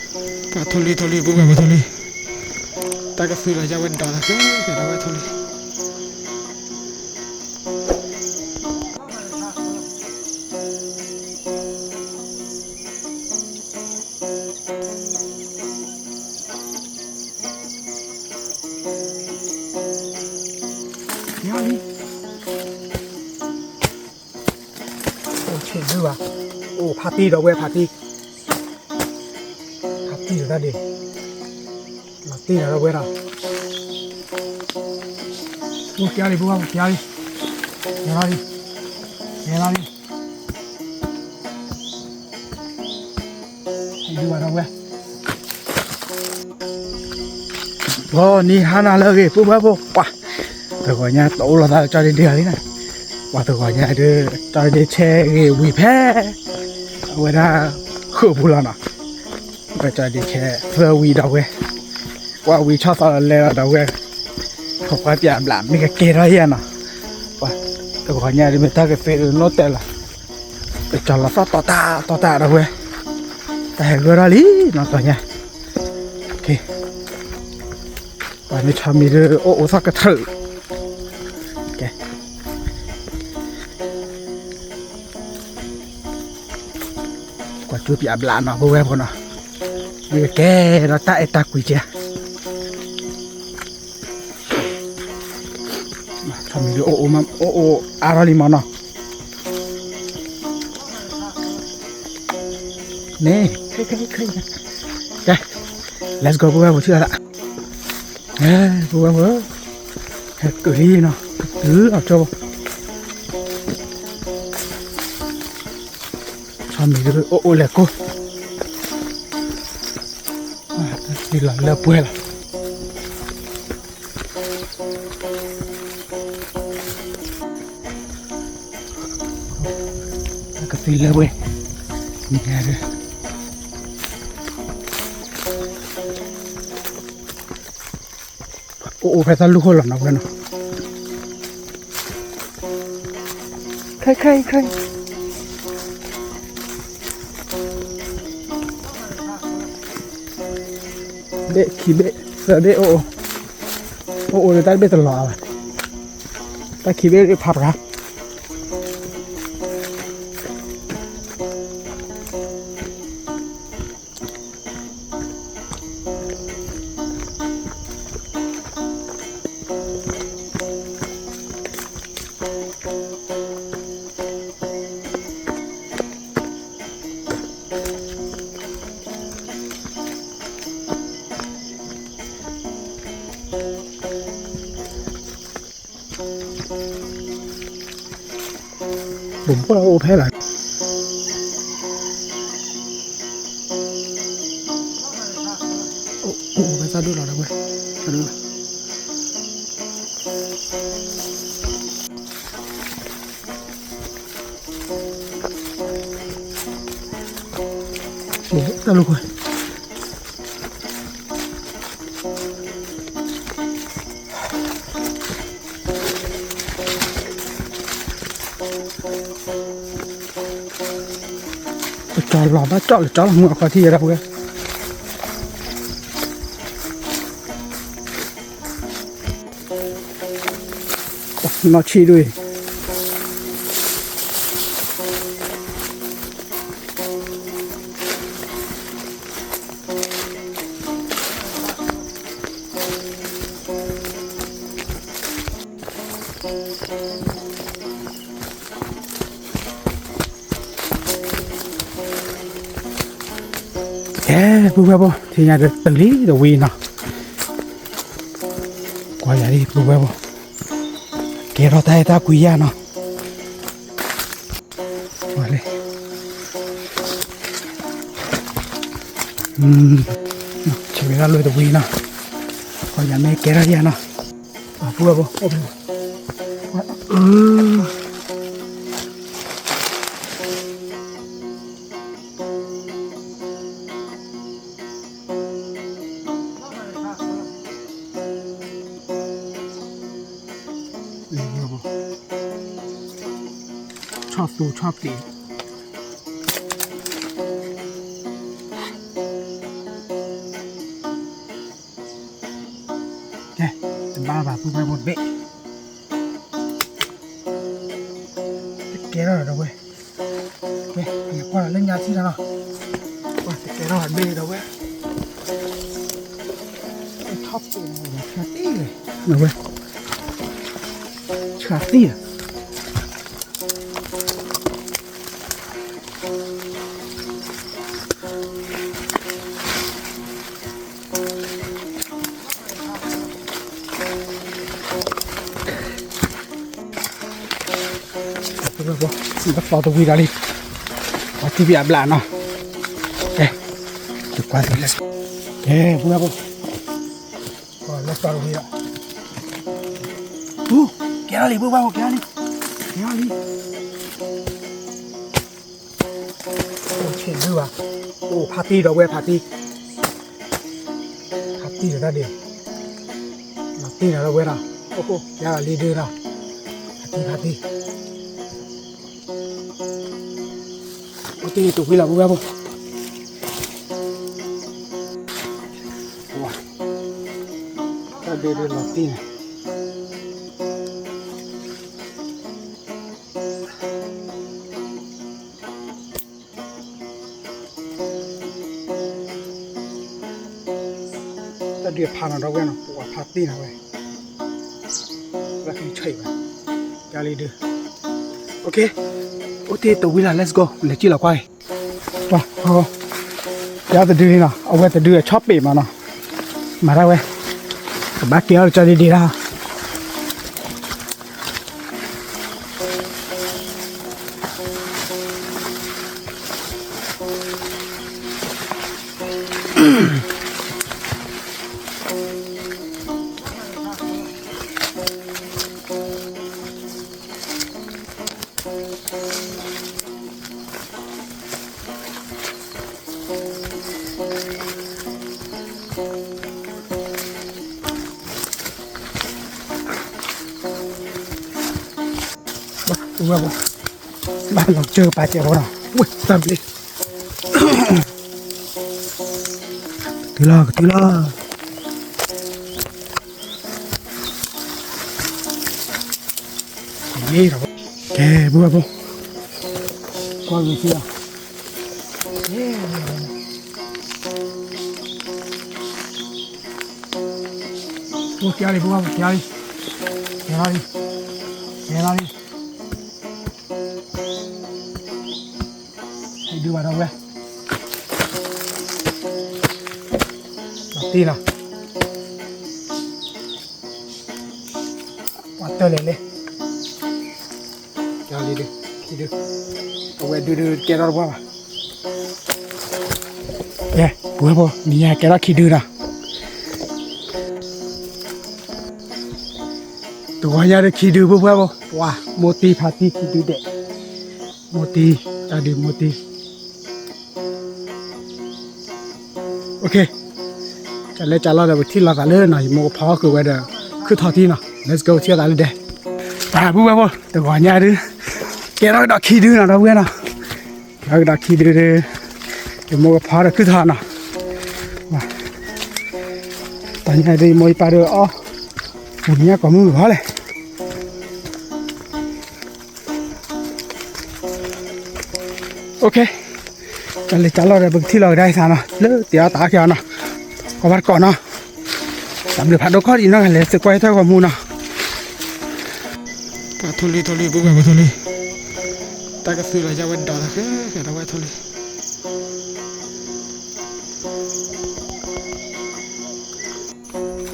ပှၤထိၣ်လံထိၣ်လံ ပုၢ်ဝဲၢ်ဖိထိၣ်လံ, တၢ်ကသုလီၤယါဝဲဒီးလၢ ကဲဒီးဝဲထိၣ်လံ. အိၣ်ဆ့ၣ်ဒုဘၣ်, အိၣ်ဖးတံၢ်ဒီးဝဲဖးတံၢ်, ဖးတံၢ်ဒီးတၢ်ဒ့ၣ်, လီၤတံၢ်ဒီးဝဲဒီး, အိၣ်ကဲလံ ပုၢ်ဝဲၢ် ကဲလံ, ကဲလံ, ကဲလံ. ဒုဘၣ်ဒီးဝဲ, ဂီၤနံၤဟါနၤလၢအဂ့ၤ ပုၢ်ဝဲၢ်ဖိ, ပှၤ, တဂီၤညါတအိၣ်လိာ်သးကၠီဒ့ဒ့လံန့ၣ်, ပှၤတဂီၤညါဒုး ကၠီဒ့ဒ့ဆဲဂ့ၤဝံၤဖဲ အဝဲဒၣ် ဃုာ်ပူၤလီၤနီၤ, ဝဲကၠီဒ့ဒ့ဆဲသၢဝံၤဒီးဝဲ, ကွၢ်ဝံၤဆီၣ်သီလီၤလဲၤလီၤဒီးဝဲ, ဖိခွါပၠးဘျး မ့ၢ်ကကဲထီၣ်ယဲနီၤ, ပှၤ, တဂီၤညါဒုးမ့ၢ်တၢ်ကသ့ဒုးနီၣ်တဲာ်လီၤ, ကၠီလီၤသီၣ်တီၤတၢ်တီၤတၢ်ဒီးဝဲ, တၢ်ဟဲဂၢၢ်ထီၣ်လံနီၤ တဂီၤညါ, ပှၤမ့ၢ်ဆီမံၤဒုးအိၣ်အိၣ်သီၣ်ကထြၢၣ်, ကဲ ကွၢ်ကၠူပၠးဘျးနီၤ ပုၢ်ဝဲၢ်ဖိနီၤ, မ့ၢ်ကကဲဒီးတၢ်အဲၣ်တၢ်ကွံကဲ, ဆီမံၤဒုးအိၣ်အိၣ်အါထီၣ်လံမးနီၤ, န့ၣ်, ကဲ, let's go ပုၢ်ဝဲၢ်ဖိ ထံၣ်လီၤသး, ပုၢ်ဝဲၢ်ဖိ, ဟဲတုၤလံနီၤ, တုၤလီၤကၠီ, ဆီမံၤဒုးအိၣ်အိၣ်လဲၤကိၢ်, သံလီၤလၢပှဲၤလီၤ. ကသံလၢဝဲ, န့ၣ်, အိၣ်အိၣ်ဖဲတၢ်လူၢ်ခိၣ်လီၤနီၤ ဝဲနီၤ, ခဲခဲခဲ ဘ့ၣ်ခံဘ့ၣ် သၢဘ့ၣ်အိၣ်, အိၣ်အိၣ်ဒီးတၢ်တဘ့ၣ်တလီၤဘၣ်, တၢ်ခံဘ့ၣ်ဖးပှၤ ဘိၣ်ဘိၣ်အိၣ်ဖဲလီၤ, အိၣ်ဖဲသၣ်ဒိၣ်လီၤဒီးဝဲ, သၣ်ဒိၣ်လီၤ, တၢ်လိာ်ကွဲ ကၠီလီၤဘၣ်ကၠီလီၤကၠီလီၤ မုၢ်အခီၣ်ထံၣ်ယဲဒၣ်ပှဲၤ နီၢ်ဆံၣ်ဒိၣ်အံၤ ကဲ ပုၢ်ဝဲၢ်ဖိ ထံၣ်ညါဒီးတုၤလံတဝံၤနီၤ ကွၢ်ယၤဒ်ပုၢ်ဝဲၢ်ဖိ ကဲထီၣ်တၢ်အဲၣ်တၢ်ကွံယၤနီၤ ဝဲလဲၣ် ဆဲးဝဲဒၣ်လၢတဝံၤနီၤ ကွၢ်ယၤမ့ၢ်ကဲထီၣ်ယၤနီၤ ပုၢ်ဝဲၢ်ဖိ အိၣ်ဖဲ ဆီၣ်သူဆီၣ်ပျံၤ ကဲ တဲ, တဘၣ်ဘၣ် ပုၢ်ဝဲၢ်ဖိတဘ့ၣ်, တကဲထီၣ်ဒီးဝဲ, ကဲ လဲၤကွၢ်ဒီးလၢညါထံၣ်တၢ်လီၤ, ကွၢ်တကဲထီၣ်တဘ့ၣ်ဒီးဝဲ, ထီၣ်ပ့ၤနီၤ ဆါသံၣ်လဲၣ်, ဝဲ, ဆါသံၣ်လဲၣ်. ပုၢ်ဝဲၢ်ဖိ, လၢသီတဝံၤဒီးလံ, ပှၤထံၣ်ဘၣ်အဘျၣ်နီၤ, ကဲ, ကဲ ပုၢ်ဝဲၢ်ဖိ, လၢသီတဝံၤဒီး, ကဲထီၣ်လံ ပုၢ်ဝဲၢ်ဖိ ကဲထီၣ်လံ, ကဲထီၣ်လံ. အိၣ်ဆံးဒုဘၣ်, အိၣ်ဖးတံၢ်ဒီးဝဲဖးတံၢ်, ဖးတံၢ်ဒီးတၢ်ဒုး, လီၤတံၢ်နီၤဒီးဝဲဒီး, အိၣ်ဃိ ယၤလီၤလံဒုဒီး, ဖးတံၢ်ဖးတံၢ်, အိၣ်တ့ၢ်တဝံၤလီၤ ပုၢ်ဝဲၢ်ဖိ, တၢ်ဒုးဒုးလီၤတံၢ်န့ၣ် တၢ်ဒုးဖးနီၤဒီးဝဲနီၤ, ပှၤဖးတံၢ်နီၤဝဲ, လၢခံဆၢအံၤဘၣ်, ကလံၤဒုး, အိၣ်တ့ၢ်တဝံၤလီၤ let's go လဲၤကံၣ်လီၤကွၢ်အံၤ, ပှၤ, ကဲတဒုလံနီၤ, အဝဲတဒုအဆီၣ်ပ့ၤမးနီၤ, မၤဒၣ်ဝဲ, ကဘၣ်ကဲအီၤတကၠီဒံးဒံးလီၤ. ဘၣ်လီၤကၢပာ်စဲးဖိနီၤ, ဝဲတၢ်ဘျ့, ကတုၤလီၤ ကတုၤလီၤ. ကဲ ပုၢ်ဝဲၢ်ဖိ, ကွၢ်က့ၤလီၤ, အိၣ်ကဲလံ ပုၢ်ဝဲၢ်ဖိ ကဲလံ, ကဲလံ, ကဲလံ. ဟဲဒုးဘၣ်ဒီးဝဲ, ဘၣ်တ့ၢ်လီၤ, ပှၤတၢၢ်လဲၣ်လဲၣ်, ကဲလံဒုး, ခံဒုး, အဝဲဒုးဒုးကဲထီၣ်တပှၢ်ဘၣ်. ကဲ ပုၢ်ဝဲၢ်ဖိ နံၤညါကဲထီၣ်ခံဒုနီၤ, တဂီၤညါဒုးခံဒု ပုၢ်ဝဲၢ်ဖိ, ပှၤ မိၢ်တံၢ်ဖါတံၢ်ခံဒုဒဲး, မိၢ်တံၢ်, တၢ်ဒုးမိၢ်တံၢ်. ကလဲၤကလီၤဒီး ပထံၣ်လိာ်သးလၢနီၤ ယမိၢ်ကဖီဃုာ်ဝဲဒီး ခုၣ်ထီၣ်ထံနီၤ, let's go ထံၣ်လိာ်သးလၢဒဲး. ပှၤ ပုၢ်ဝဲၢ်ဖိ တဂီၤညါဒုး ကဲထီၣ်ကဒီးခံဒုနီၤ ဒီပုၢ်ဝဲၢ်နီၤ, ကဲထီၣ်ကဒီးခံဒုဒုး, ယမိၢ်ကဖီဒီးခုၣ်ထီၣ်နီၤ, တၢ်ညါဒုး ယမိၢ်ယပၢ်ဒုးအီၣ် ပူၤညါကိးမုၢ်ဂီၤလဲၣ်. ကလဲၤကလီၤဒီး ပကထံၣ်လိာ်ကဒါအံၤသးနီၤ လၢတ့အီၣ်တၢ်အီၣ်က့ၤအီၤနီၤ, ကီၢ်ဘၣ်တကိးနီၤ, တၢ်ဘျုးဖးဒိၣ်ကီၢ်ဒံးနီၤ လဲၤသုကွၢ်ထၢၣ်ဂီၤမူနီၤ. ပှၤထိၣ်လံ ထိၣ်လံ ပုၢ်ဝဲၢ်ဖိ ထိၣ်လံ, တၢ်ကသုးလီၤယါဝဲဒီးတၢ်ဃဲဃဲဒီးဝဲထိၣ်လံ.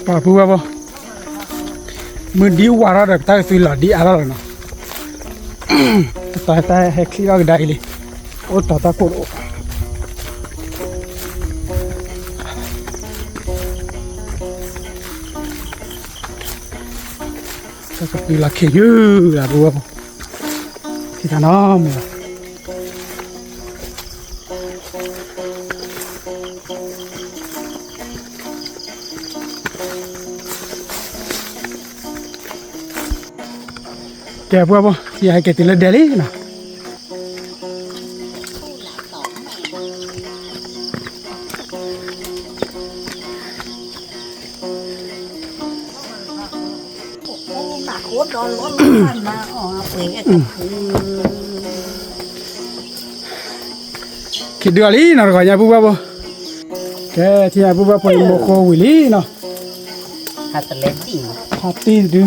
ပှၤ ပုၢ်ဝဲၢ်ဖိ, မုၢ်ဒံးဝါထီၣ်ဒီး ပတၢ်ကသုးလီၤဒံးအါထီၣ်လီၤနီၤ, တၢ်တၢ်ဟဲချံထီၣ်ကဒါအံၤလံ, အိၣ်တီၤတၢ်ခိၣ်တအိၣ်. တၢ်ကသုးလီၤခံးယုၢ်လၢ ပုၢ်ဝဲၢ်ဖိ, ခံးတၢ်နီတမံၤဘၣ်. ကဲ ပုၢ်ဝဲၢ်ဖိ, ယဟဲက့ၤတုၤလၢဒဲးလံနီၤ. ခံဒုအီၤလံနီၤ တဂီၤညါပုၢ်ဘၣ်ဖိ, ကဲထံၣ်ညါပုၢ်ဘၣ်ဖိ မိၢ်ဃိဝံၤလံနီၤ, ဟးတံၢ်တဒု ထီၣ်ဒီး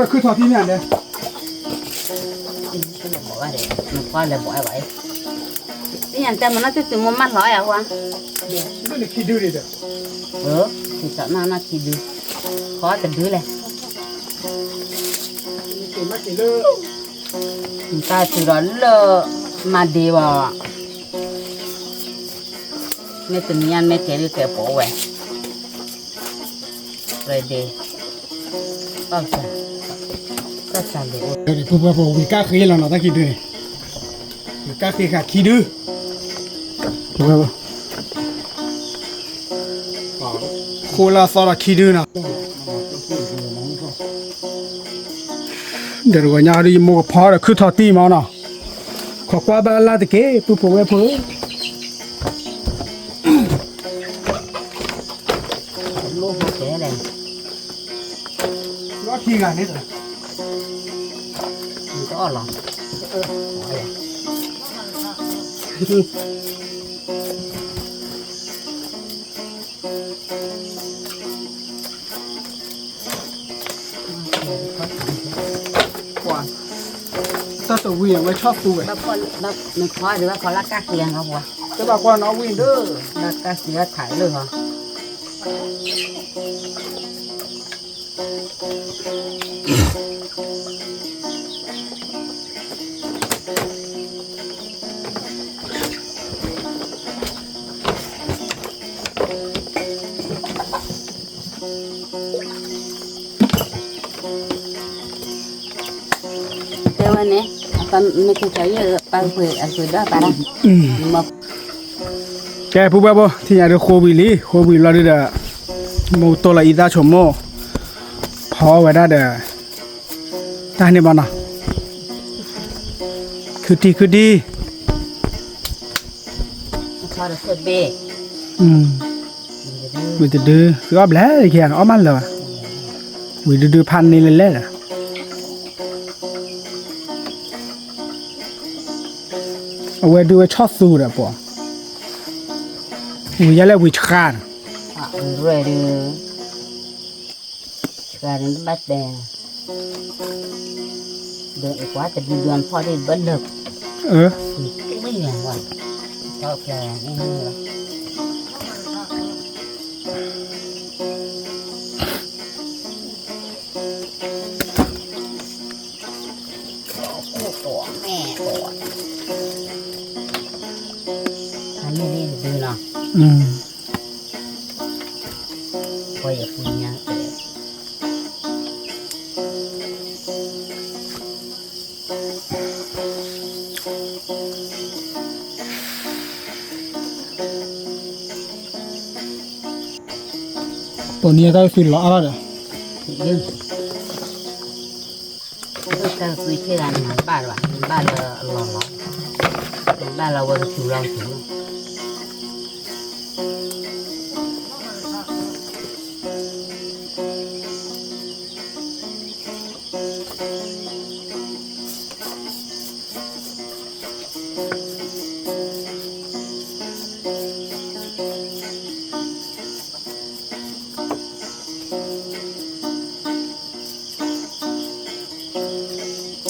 ခုထီၣ်သံန့ၣ်ဒဲး, နလဲၤဘီၣ်ဝဲ, သ့ၣ်ညါတဲမနုၤသုသုမိၢ်မၢလီၤယၤဝဲ, နခံဒုန့ၣ်ဒီး, သုသးနၢ်နၢ်ခံဒု, ခီတဒုလဲၣ်, နတၢ်ထုးဒီးလၢမၤဒ့ဘၣ် မ့ၢ်တနံၤညါမ့ၢ်ကဲၤဒုကဲၤပိာ်ဝဲ, ရဒ့, ပုၢ်ဘၣ်ဖိ ဝံၤကၣ်ဃ့လီၤနီၤ တၢ်ခံဒုန့ၣ်, ဝံၤကၣ်ဃ့ဃာ်ခံဒု, ဃိလၢအသီဒီးခံဒုနီၤ. ဒီးတဂီၤညါဒုး ယမိၢ်ကဖီဒီးခုထီၣ်တံၢ်မးနီၤ, ခိးကွၢ်ဘၣ်လၢ်တက့ၢ် ပုၢ်ဖိဝဲၢ်ဖိဧၢ, လီၢ်ခံဂၤန့ၣ်တဂၤ, တအီၣ်လီၤ, တၢ်တဝံၤအဝဲဆီၣ်သူဝဲ, နခီဒုးဘၣ်ခီလၢကၣ်က့ၤအီၤ, တဘၣ်ကွၢ်နီၣ်ဝံၣ်ဒၢ, လၢကၣ်က့ၤအီၤထးလၢာ်ဟီ, တဲဝဲန့ၣ်, အပၢ်မ့ၢ်ကဲကဲယဲၢ်ပၢ်ကွံာ်အကွံာ်ဒီးပၢ်ဒၣ်, ကဲပုၢ်ဘၣ်ဖိ ထံၣ်ညါဒုးဃိဝံၤလံ ဃိဝံၤဘျီဒုဒီး, မိၢ်တိၢ်လီၤအံသၣ်ဆိမိၣ်, ဖီဝဲဒၣ်ဒီး, တၢ်န့ၣ်ဘၣ်နီၤ, ခုထံခုထံ ဝံၤတဒု သုအီၣ်ဘျဲၣ်တက့ၢ် အီၣ်မးလၢၤဘၣ်, ဝံၤဒုဒုဖးန့ၢ်လဲၣ်လဲၣ်ဒီး, အဝဲဒုဝဲဆီၣ်သူဒီးပှၤ, ဝံၤယဲလဲၣ်ဝံၤဆှါဒီး, ဒု ဆှါန့ၣ်တဘၣ်တဲ, ဒီးကွၢ်တဒုဒုဖီၣ်ဒံးဘၣ်လၢာ်, ဝံၤဝဲ, ထီၣ်ဖျါန့ၣ်လီၤ, ခိၣ်ကိးမဲာ်ကိး, အမ့ၢ်ဒ်တဒုနီၤ. ပှၤယပူၤညါ, ပနံၤတၢ်သုလီၤအါထီၣ်ဒီး, တၢ်သုဆ့ၣ်ဂၤန့ၣ် ဘၣ်လီၤ, ဘၣ်လၢအလီၤလီၤ, ဘၣ်လၢဝဲကထူလီၤကထူလီၤ.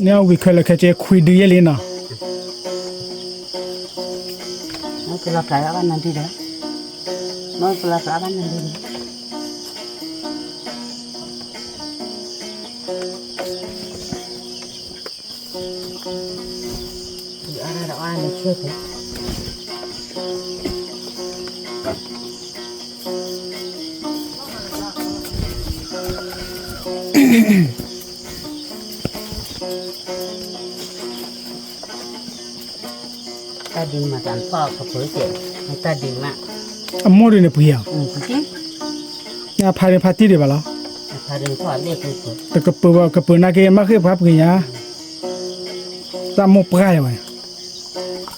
န့ၣ်အဝံၤခဲလၢာ်ခဲဆ့ခွံဒုယဲၢ်လံနီၤ. မ့ၢ်ပလီၤဖျါဘၣ်နၤဒုဒီး, မ့ၢ်ပလီၤဖျါဘၣ်နၤဒုဒီး, တၢ်ဒုးမးတၢ်ဖီၣ်ကပၢၤကဲ, တၢ်ဒုးမး, အမိၢ်ဒုးန့ၣ်ပှ့ၤဧါ, ညါဖးဒုးဖးတံၢ်ဒံးဘၣ်လီၤ, တကပၢၤဘၣ်ကပၢၤနာ်က့ မၤဃ့ၢ်ပှၤပှ့ၤညါ, တၢ်မိၢ်ပှၢ်ယဝဲန့ၣ် န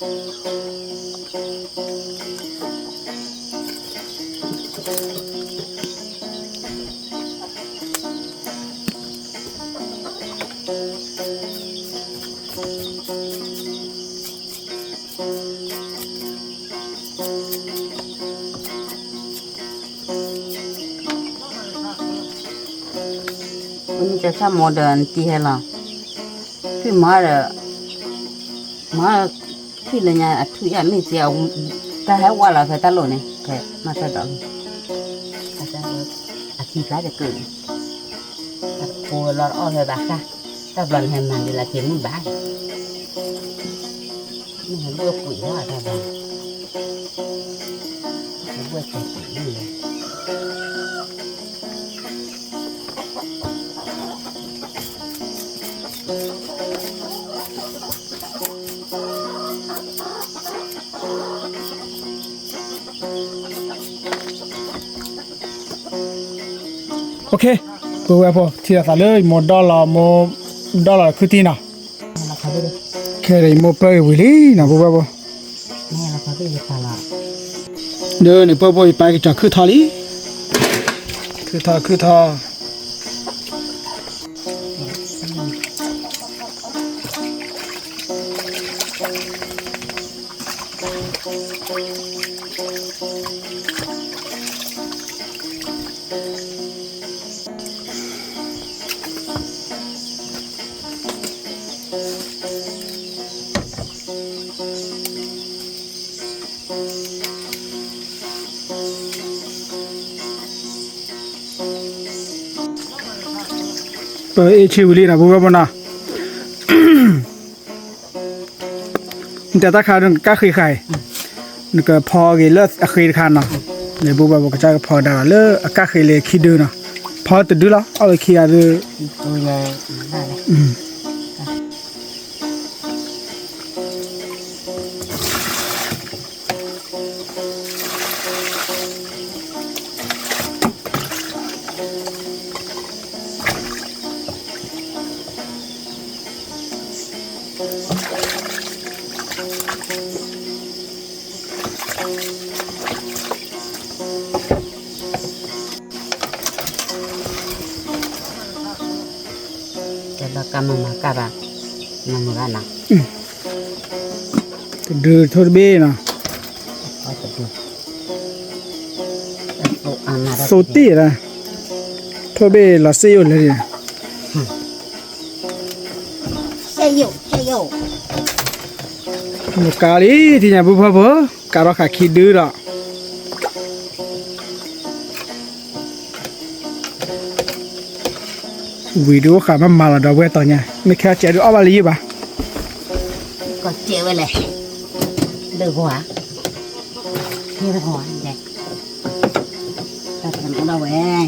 ကဆၣ်မိၢ်ဒီးနတံၤဟဲလီၤ, ထွံၣ်မၤဒီး, မၤ, ထွံၣ်လၢညါအထွံၣ်အမ့ၢ်စ့, တၢ်ဟဲဝါလီၤဖဲတၢ်လိၣ်န့ၣ် ဖဲမၤတၢ်ဒီး, အခံဖျါတကုာ်န့ၣ်, အဖိလီၤအီၣ်ဖဲဘၣ်ဃၣ်, တၢ်ဘျီန့ၣ်ဟဲမၤဒ်လၢက့ၤမုၢ်ဘၣ် မ့ၢ်ဟဲဘှဲၣ်ကွံာ်လီၤတၢ်ဘၣ်, ဟဲဘှဲၣ်ကွံာ်လီၤ. ပဝဲဖိ ထံၣ်လိာ်သးလၢယမိၢ်ဒီလီၤ, မိၢ်ဒီလီၤခုတံၢ်နီၤ, ခဲအံၤယမိၢ်ပၢၢ်ဂ့ၤဝံၤလံနီၤ ပဝဲဖိ, ဒီးန့ၣ် ပဝဲဖိ ယပၢ်က့ၤကၠီၤခုၣ်ထီလံ, ခုၣ်ထီ ခုၣ်ထီ ပအ့ၣ်ဆ့ဝံၤလံနီၤ ပဝဲဖိနီၤ, နတဲတၢ်ခါဒုး နကကၣ်ဃ့ဃာ်အံၤ, နကဖီဂ့ၤလၢအဃ့တခါနီၤ, န့ၣ် ပဝဲဖိကစၢ်ကဖီဒၣ်လီၤလၢအကၣ်ဃ့လၢခံဒုနီၤ, ဖီတဒုလီၤ အီၣ်လၢခံဂၤဒုး, ကဲဘၣ်ကၢ်မၤမၤကၢ်ဘၣ်, မၤမၤဘၣ်နီၤ, တဒုထိၣ်တဘ့ၣ်နီၤ, သိတ့ၢ်ဒၣ်, ထိၣ်တဘ့ၣ်လီၤစ့ယိၣ်လဲၣ်, မကါလံ ထံၣ်ညါ ပုၢ်ဖိဖိ, ကါထီၣ်ဃာ်ခံဒုဒီး ဝံၤဒုအိၣ်ဃာ်မးမၤလီၤဒီးဝဲတီၤညါ, မ့ၢ်ခဲအီၤစဲးဒုးအီၣ်ဘၣ်လၢယံၢ်ဘၣ်, ကီၢ်စဲးဝဲလဲၣ်, ဒုးဂီၤဧါ, ဒုးဂီၤဧါ, တၢ်တမူဒီးဝဲ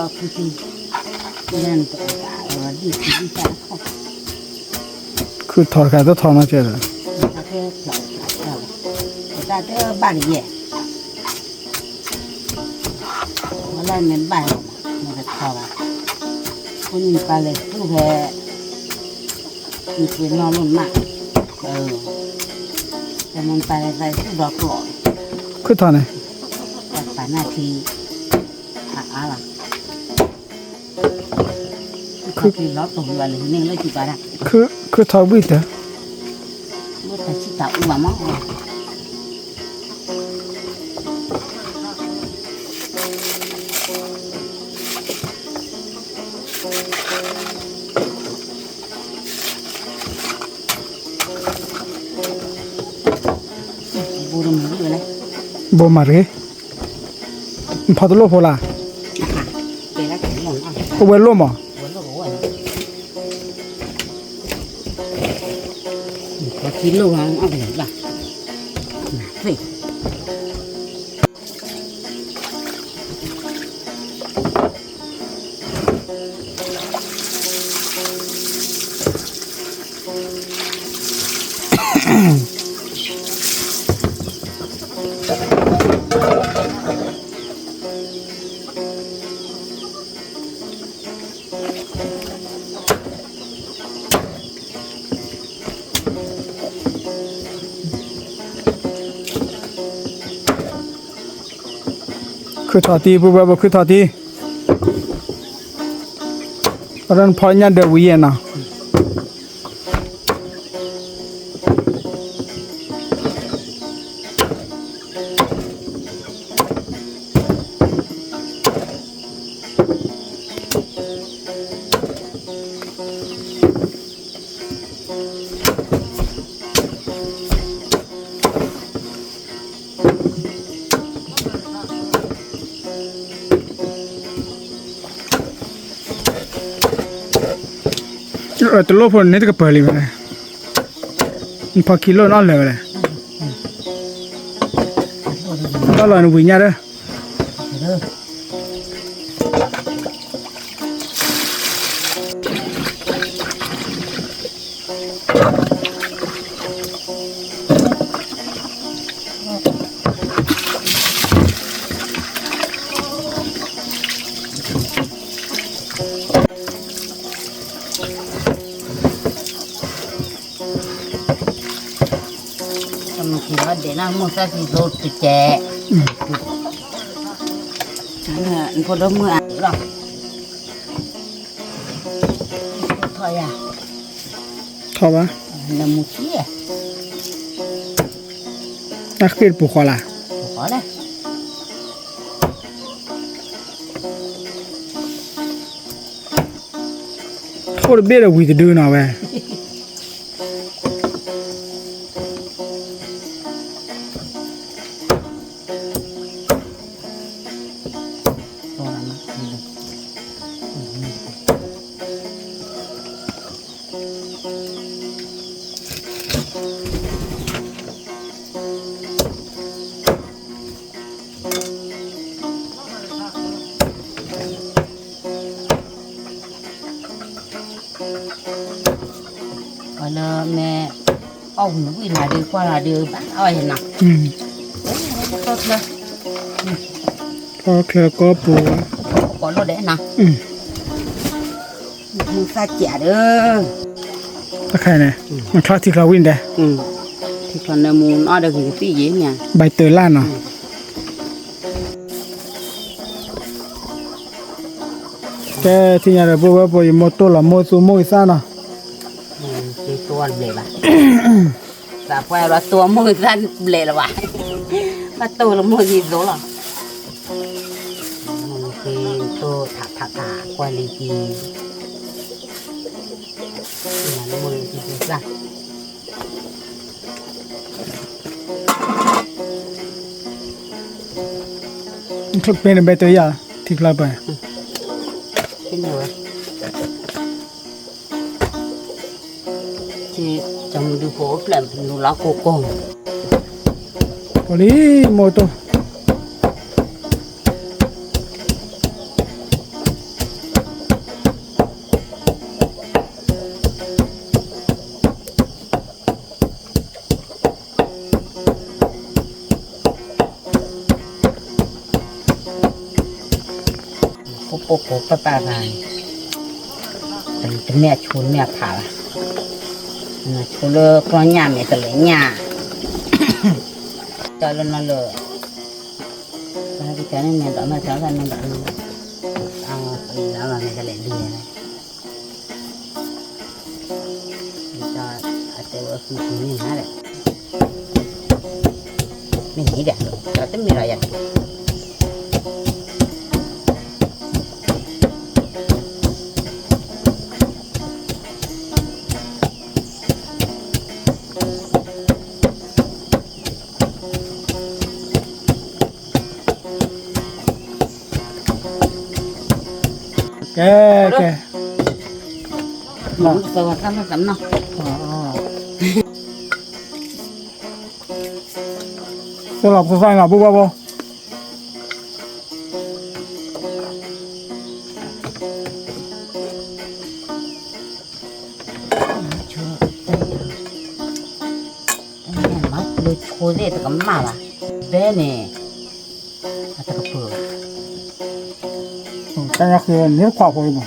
ခုၣ်ထီၣ်တခါတထီၣ်နီတစဲးဒီး, တၢ်တဘၣ်ကယဲၢ်, ဝဲလၢမ့ၢ်ဘၣ်, မ့ၢ်ကထီၣ်ဘၣ်, အဃိန့ၣ်ပၢ်လဲၤသူၣ်ဖဲ နပှ့ၤနီၣ်လိၣ်မး, တမ့ၢ်ပၢ်လဲၤသးသူၣ်ဒီးကျိာ်, ခုၣ်ထီၣ်န့ၣ်, ပာ်နၢ်ထံ, အါအါလီၤ, ခုၣ်ထီၣ်လီၤတိၢ်လီၤလၢန့ၣ်လၢကံပၤဒၣ်, ခုၣ်ထီၣ်ဝံၣ်တၢ်, ဝံၣ်တၢ်ဆံၣ်တၢ်အူဘၣ်မး ဘိမၤတဂ့ၤ, နဖီတလိၣ်ဖိလၢ်, အဝဲလိၣ်မး, ခုၣ်ထီၣ်တံၢ် ပုၢ်ဝဲၢ်ဖိ ခုၣ်ထီၣ်တံၢ်, အဒိနဖီညၣ်ဒၢးဝံၤယဲၢ်နီၤ. တလိၣ်ဖိန့ၣ်တကပၤလံဝဲလဲၣ်, နဖီခံလိၣ်နအီၣ်လၢာ်ဝဲလဲၣ်, တၢ်လီၤနဝံၤညၣ်ဒီး ကမၤက့ၤလီၤဒဲးနီၤ မိၢ်သၣ်သံသိတကဲး, နဖိဒိၣ်မုၣ်အလီၤ, ထီၣ်ယၤ, ထီၣ်ဘၣ်, နမူခံ, နဃ့ၢ်တပူၤဃီလၢ်, ပူၤဃီလဲၣ်. အိၣ်တဘ့ၣ်ဒီးဝံၤတဒုနီၤဝဲ. အလၢမ့ၢ် အီၣ်ဝံၤဝံၣ်လၢဒုးကွၢ်လၢဒုးဘၣ်အီၣ်ယဲနီၤ, ထီၣ်ချၢ, ထီၣ်ချၢကီၢ်ပူၤ, ကိးလိၣ်ဒဲးနီၤ, မုၢ်သၣ်စးဒီး တခါန့ၣ် နချီထံချီဝံၣ်ဒဲး, ထံချီနၢမူနအီၣ်ဒီးဂ့ၤကသံၣ်ယဲန့ၣ်, ဘၣ်တၢ်လၢ်နီၤ. ကဲ ထံၣ်ညါဒီး ပုၢ်ဝဲၢ်ဖိ ယမိၢ်တိၢ်လီၤမိၢ်သူမိၢ်ဂ့ၤသၣ်နီၤ, တိၢ်ဘျဲးဘၣ်, သးပှၢ်လီၤတိၢ်မိၢ်ဂ့ၤသၣ်ဘျဲးလၢၤဘၣ်, ဘၣ်တိၢ်လၢမိၢ်ဂ့ၤသိးလီၤ, မိၢ်ဂ့ၤတိၢ်ထးထးထးကွၢ်လံကံ ပ့ၤနဘဲတယၢ် ထံချီပၢ်, ကလံၤမိၢ်တိၢ် ဖိပိာ်ဖိပၢ်ပၢ်ဂၤန့ၣ်, တမ့ၢ်အဆိတမ့ၢ်အဖးဘၣ်, ဆိလၢကျီညၣ်မ့ၢ်တလဲၤညၣ်, တၢ်လၢနီၢ်လၢ, တၢ်ကန့ၣ်မ့ၢ်ဒီးမ့ၢ်တၢ်လၢနီၢ်ဒီး, အလီၤမ့ၢ်တလဲၤဒ်လဲၣ်, အတဲဝဲဃုန့ၣ်နၤဒီး, မ့ၢ်န့ၣ်ဒီး တၢ်တမ့ၢ်လီၤယၤ ကဲ ကဲ, သၢဂၤသၣ်သၣ်သၣ်နီၤ, သၢလီၤဖိသၣ်လီၤ ပုၢ်ဘၣ်ဘီ မၤလၢဆိသ့ၣ်တကမၣ်ဘၣ်, ဘဲန့ၣ်, အတကပၢၤဘၣ်, တၢ်ညါဃ့န့ၣ်ခွးဖိအံၤမး,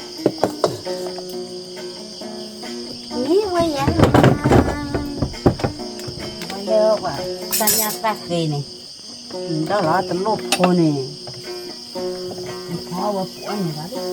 မ့ၢ်ဝဲယၤ, ဝဲလၢပှၤတၢ်ညါတၢ်ဃ့န့ၣ်, ဒီးလီၤတလိၣ်ဖိန့ၣ်, အဝဲပှဲၤန့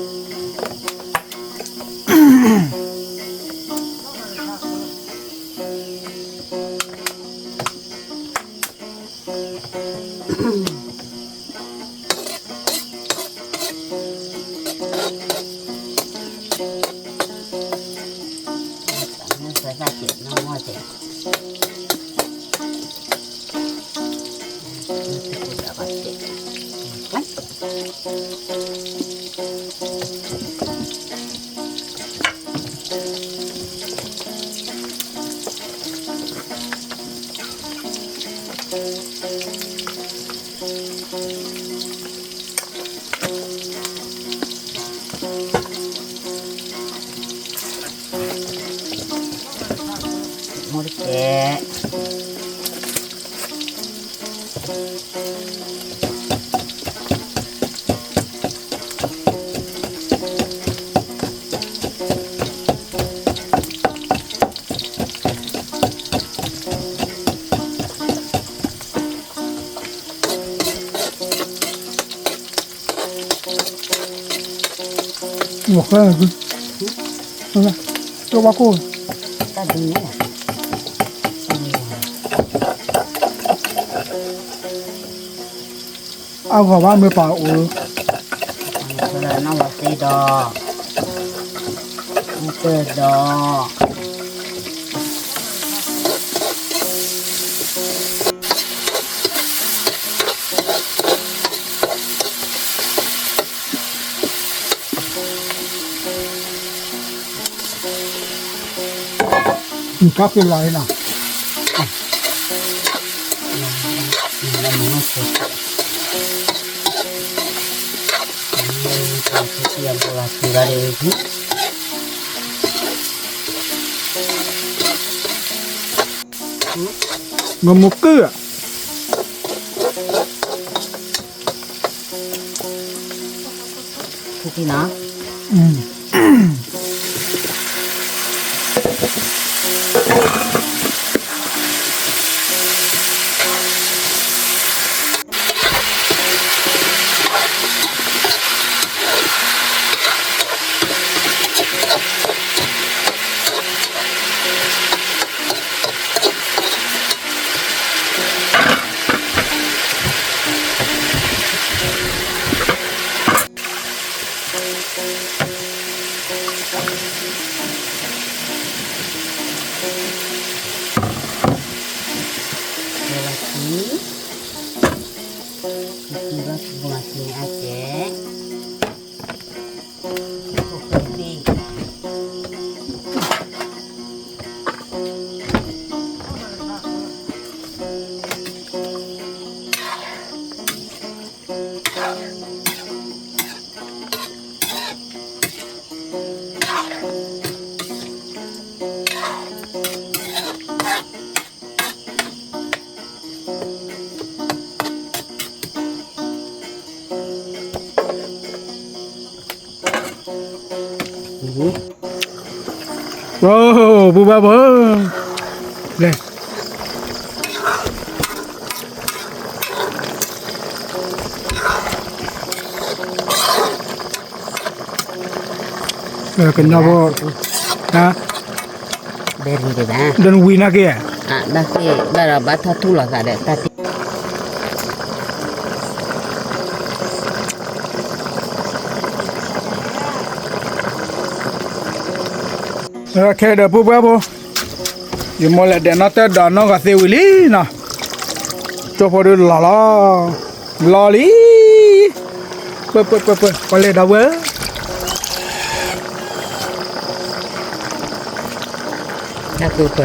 ၣ်ဘၣ်. အဂီၢ်ဘၣ်မ့ၢ်ပာ်အိၣ်, နီၢ်ဝဲသ့ဒီး, နီၢ်တၢၢ်ဒီး ကဖ့လီၤလံနီၤ, မမူကုၢ်, ထူၣ်ထံနီၤ, ဘၣ်ထံ, ဘၣ်ထံဘၣ်ထံအါကဲး, ပူၤဘၣ်ဖိ, လဲၤ, ကညီဖိ, ဒ်နဝံၤနာ်က့, ဘၣ်ဒီးဘၣ်ထီၣ်ထူၣ်လိာ်သးဒီးတၢ်တံၢ် ခဲဒီးပုၢ်ဝဲၢ်ဖိ, ယမိၢ်လဲၤဒဲးနီၢ်တၢၢ်ဒီးနီၢ်ဂီၤသ့ဝံၤလံနီၤ, ကၠိဖိဒုးလီၤလီၤ, လီၤလံ, ပၢၢ်ပၢၢ်ပၢၢ်ပၢၢ် ပှၤလဲၤဒ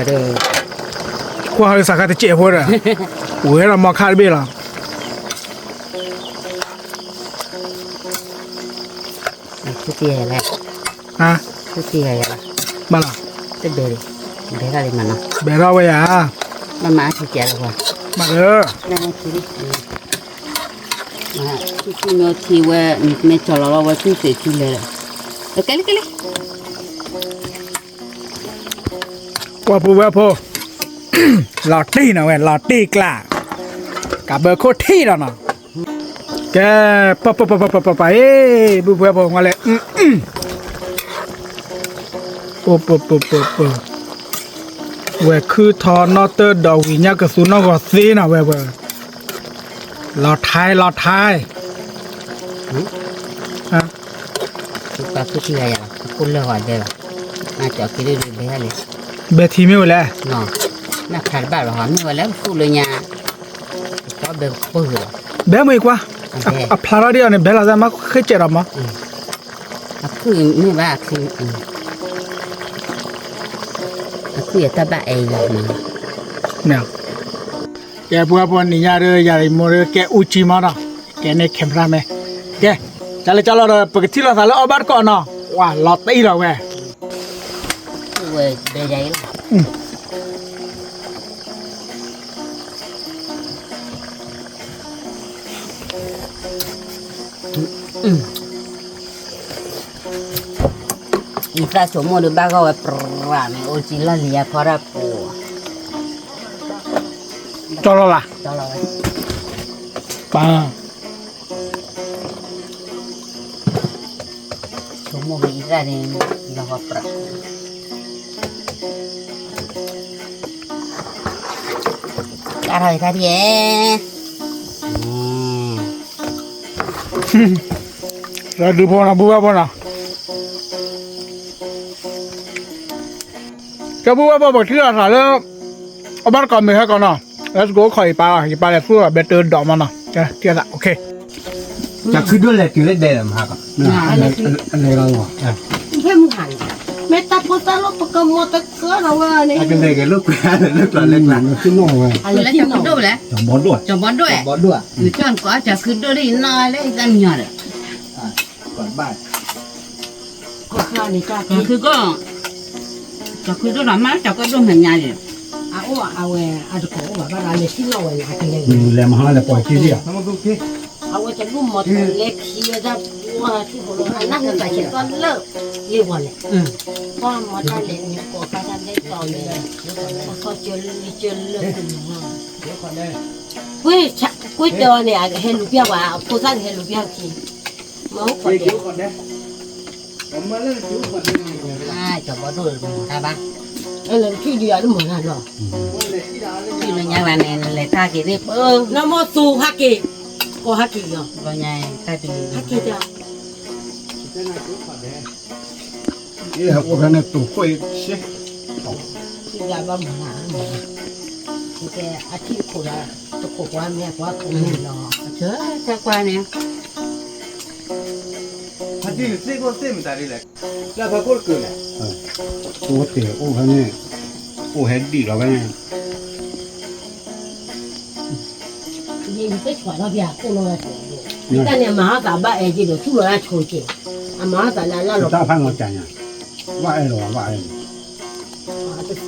ီးဝဲ ကွၢ်ဟီဒုးစးခါတစဲးဖိဒီး, ဝဲဒီးမီခါတဘ့ၣ်လီၤ. ဘၣ်လီၤ, ဘဲထီၣ်ဝဲယၤ, မၤဒီး, ထံမ့ၢ်ထံဝဲ, မ့ၢ်ကၠီၤလီၤလီၤဝဲထူၣ်သ့ၣ်ထူၣ်လဲၣ်, ကဲလံကဲလံ ပှၤပုၢ်ဝဲၢ်ဖိ, လီၤတံၢ်နီၤဝဲ လီၤတံၢ်ကျါ, ကးဘၢခိၣ်ထံးဒီးနီၤ, ကဲ, ပပပပပပပ အ့, ဘုဖှဲဖိ ငါလဲၤ, ပပပပပ, ဝဲၤခုၣ်ထီနီၣ်တၢၢ်ဒီးဝံၤညါကသူနီၢ်ဂီၤသ့နီၤဝဲဝဲ, လီၤထဲလီၤထဲ, ဘဲထံမ့ၢ်ဝဲလဲၣ်, ဘဲမ့ၢ်ကွၢ်, အဖျါထီၣ်ဒ်အီၤန့ၣ် ဘဲလီၤသးမ့ၢ်ဃ့စဲးဒီးမး, အခုၣ်မ့ၢ်ဘၣ်, အခုၣ်ယတၢ်ဘၣ်အဲၣ်ယၤ, ကဲ ပှၤဖိနံၤညါဒီး ယၤမိၢ်ဒီး ကဲအူကၠံမးနီၤ, ကဲန့ၣ် camera man, ကဲ, ကလၢကလီဒီး ပကထံၣ်လိာ်သးလၢအီၣ်ဘၣ်တကိးနီၤ, ဝါလီၤတံၢ်လီၤဝဲ ယသးဆိကမိၣ်ဒီးဘၣ်ဂီၢ်ဝဲပြးန့ၣ် အိၣ်ကံလီၢ်လံၤယါဖီတၢ်ပူၤ, ကၠီလီၤလၢ်, ပၢ်, ဆိကမိၣ်ဝဲယသးန့ၣ် လီၤဂီၤပြး ကါထီၣ်တၢ်ဒ်အဲၣ်, ဒုးဖိနီၤ ဘုဘၣ်ဖိနီၤ, ကဲ ဘုဘၣ်ဖိ ပကထံၣ်လိာ်သးလၢ အီၣ်ဘၣ်တကိးမ့ၢ်ဟဲကီးနီၤ, let's go ခီၣ်ယပၢ်လီၤ ယပၢ်လဲၤသူၣ်ဘဲတၢဒီးမးနီၤ, ထံၣ်သး OK, ကခုဒိၣ်လဲၣ်တုၤလၢဒဲးလီၤမး, မ့ၢ်တၢ်ဖိသၣ်လၢပကမၤတကၢလီၤဝဲန့ၣ်, ကလဲၤက့ၤလိာ်ကွဲလၢကျီၢ်လၢကျါ, ကၠီဘီဒိၣ်, ကၠီဘီဒိၣ်, ကၠီဘီဒိၣ်, ကၠီခုဒိၣ်လၢယနီၢ်လၢယတၢ်ညီဒီး ကီၢ်န့ၣ် ကၠီခုဒိၣ်, ကၠီခုဒိၣ်ဒီးမ့ၢ်ကၠီကီၢ်ဒိၣ်မဲာ်ညါန့ၣ်, အအိၣ်အဝဲအတကိးအိၣ်ဘၣ်ဘၣ်ဒီး လဲၤထံၣ်နီၣ်ဝဲန့ၣ် အကလဲၤ, လဲၤမဟါလဲၤပိာ်ခံဒံးဧါ, အဝဲတလိၣ်မၤတလဲခံဝဲဒၣ်, ပှၤထံၣ်ဖိလီၤ အနၢ်ဟူသးဆဲးသီလၢ လ့ဝီၤလဲၣ်, ပှၤမၤတၢ်လဲၤနုာ်ကိးဖးတၢ်လဲၤတီၤလဲၣ်, အခီၣ်ကၢလၢလၢကၢလၢကၢ, ကွ့ၢ်တၢ်န့ၣ် အကဟဲလူၤပျၢ်ဝဲ အဖိသၣ်ကဟဲလူၤပျၢ်ခံ, မၤအိၣ်ခိးဒဲး, ကၠီဘီဒိၣ်တမၤတၢ်ဘၣ်, အဲလၢထံၣ်ဒံးအတမၤတၢ်နီၤ, ထံၣ်လၢညါဘၣ်န့ၣ် လဲၤတၢ်က့ၤသ့ၣ်ပၢ, နမိၢ်သူဟးက့ၤ, ကိးဟးက့ၤယီၤ, ဘီညါတၢ်တမံၤ, ဟးက့ၤတၢ် အိၣ်ဖဲန့ၣ်တူၢ်ခိၣ်အံၤ, ယဘၣ်မၤ, ကဲအထံၣ်ခိၣ်ဒီး, တခိၣ်ကွၢ်မ့ၢ်ကွၢ်ခိၣ်မ့ၢ်လီၤ, ကွၢ်န့ၣ်, ဟဲဒ်သ့ၣ်ခိၣ်သ့ၣ်မတၤဒ်လဲၣ်, လၢဖဲခိၣ်တကုာ်လဲၣ်, အိၣ်တ့ၢ်အိၣ်ဖဲန့ၣ်, အိၣ်ဟဲဒံးလီၤဖဲန့ၣ် ယဲယသ့ၣ်ဆွးထီၣ်ဖဲအခိၣ်လီၤ, တၢ်န့ၣ်အမၤအသးဘၣ်အဲၣ်က့ၤဒီး ထူၣ်လီၤတၢ်ဆိက့ၤ, အမၤအသးလၢအလၢလီၤ, တၢ်ဖးလီၤကၢ်ညါ, ဘၣ်အဲၣ်လီၤဘၣ်အဲၣ်လီၤ,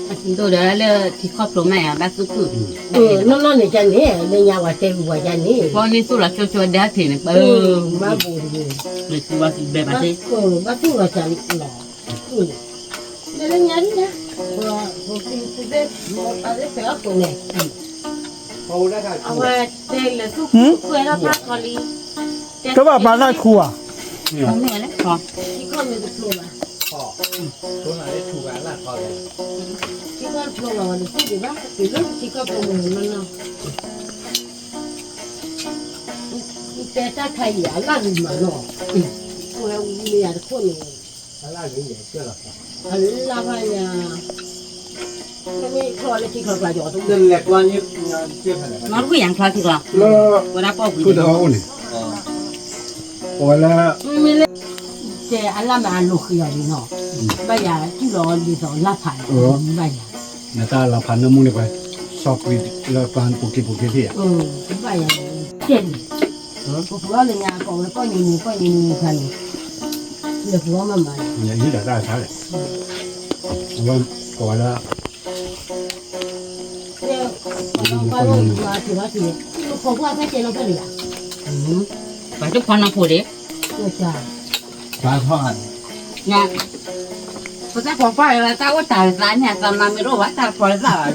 ဒိၣ်ဒီးလၢထံခီဖျိမးယၤဘၣ်သူၣ်ခုၣ်, နီၢ်နီၢ်န့ၣ်ကန့ၣ် လၢညါဝဲတဲဝံၤဝဲကန့ၣ်, ပှၤန့ၢ်သူၣ်လီၤကၠိကၠိဒၣ်ထံးန့ၣ်, မၤဘူၣ်တဂ့ၤ, ဘၣ်သူၣ်လီၤကၢ်လီၤ, လၢညါန့ၣ်, ပှၤဖိသ့ၣ်ဖဲအခိၣ်န့ၣ်, အဝဲတဲလၢသူၣ်ခုၣ်ကွဲထီၣ်ဖးထီလံ, တဘၣ်ပာ်သးခူဧါ, မ့ၢ်လဲၣ်, ထံခီဖျိဘၣ်, ထံခီဖျိဘၣ်ဝဲတသ့ဒံးဘၣ်, တုၤလၢထံခီဖျိမုၢ်မနီၤ, တဲတၢ်ခါအံၤအလၢ်ဂ့ၤမးနီၤ, ဝဲဝံၤမ့ၢ်ယၤတခိၣ်န့ၣ်, အလၢ်ဂ့ၤ, အလၢ်ဘၣ်ယၤ, မ့ၢ်ခီလၢထံခီဖျိကီး, မ့ၢ်ကွံာ်ယၤချီထံကျီ, ဝဲဒၣ်ပီၣ်ကွံာ်န့ၣ်, အဝဲလၢ တဲအလၢ်မးအလိၤဃံအီၤလံနီၤ, ဘၣ်ယၤတူၢ်လီၤလံာ်သီလၢ်ဖးန့ၣ်, ဘၣ်ယၤ, နတၢ်လီၤဖးနၢမူန့ၣ်ပှၤ, ဆီၣ်ကွံာ်လၢပှၤပူၤက့ၤပူၤက့ၤသ့ၣ်ဧါ, ဘၣ်ယၤ, ကဲန့ၣ်, ပပူၤအီၤလၢညါ ကိးဝဲကီၢ်ညီနုၢ် ကီၢ်ညီနုၢ်ခါန့ၣ်, လဲၤပူၤအီၤမးမးန့ၣ်, ယဟံးတၢ်တၢ်တခါလဲၣ်, အဝဲကိးဝဲလၢ ပှၤတဖီနီၢ်ဖိဒံး, ပသးဖီကွၢ်လၢတၢ်အိၣ်တၢ်သးန့ၣ် အသးမၤမ့ၢ်တအိၣ်ဘၣ် တၢ်ဖီသၣ်ဘၣ်ဝဲ,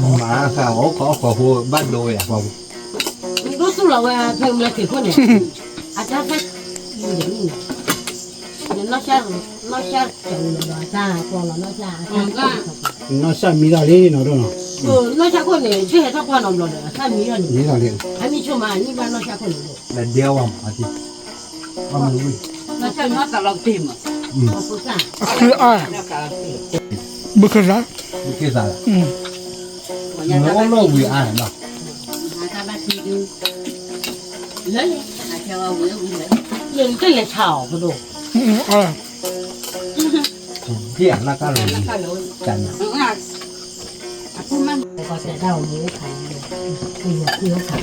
မၤသးအိၣ်ခိးအိၣ်ခိးဖိဘၣ်ဒိဝဲယၤဖီ, ဒိၣ်သူၣ် အဝဲဖဲမလဲက့ၤခိၣ်န့ၣ်, အတၢ်ဖဲ, နီၢ်ဆၣ်, နီၢ်ဆၣ်ကၠီၤလီၤဒီးအတၢ်ကွီလီၤနီၢ်ဆၣ်, နီၢ်ဆၣ်မံထီၣ်လံနီၤဒိၣ်နီၤ, နီၢ်ဆၣ်ခိၣ်န့ၣ် ဆ့ၣ်ဟဲထီၣ်ကွၢ်နီတဘျီဒီး အတၢ်မံထီၣ်န့ၣ်, မံထီၣ်လံ, အမံဆိမး နံၣ်ဘၣ်နီၢ်ဆၣ်ခိၣ်န့ၣ်ဒိၣ်, ဒဲဝါမးအတံၢ်, ဘုခၢၣ်စး, ဘုခၢၣ်စး, လၢ, လၢတလဲၤဆါအီၤပဒိၣ်, အတၢ်အိၣ်မူအိၣ်ခါ,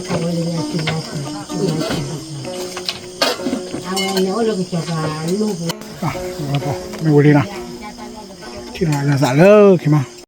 အဝဲန့ၣ်အိၣ်လၢကစီၤပၤအလိၣ်ပူၤ, မ့ၢ်ဝဲလံနီၤ, ထံၣ်လီၤလၢသးလၢခံမး,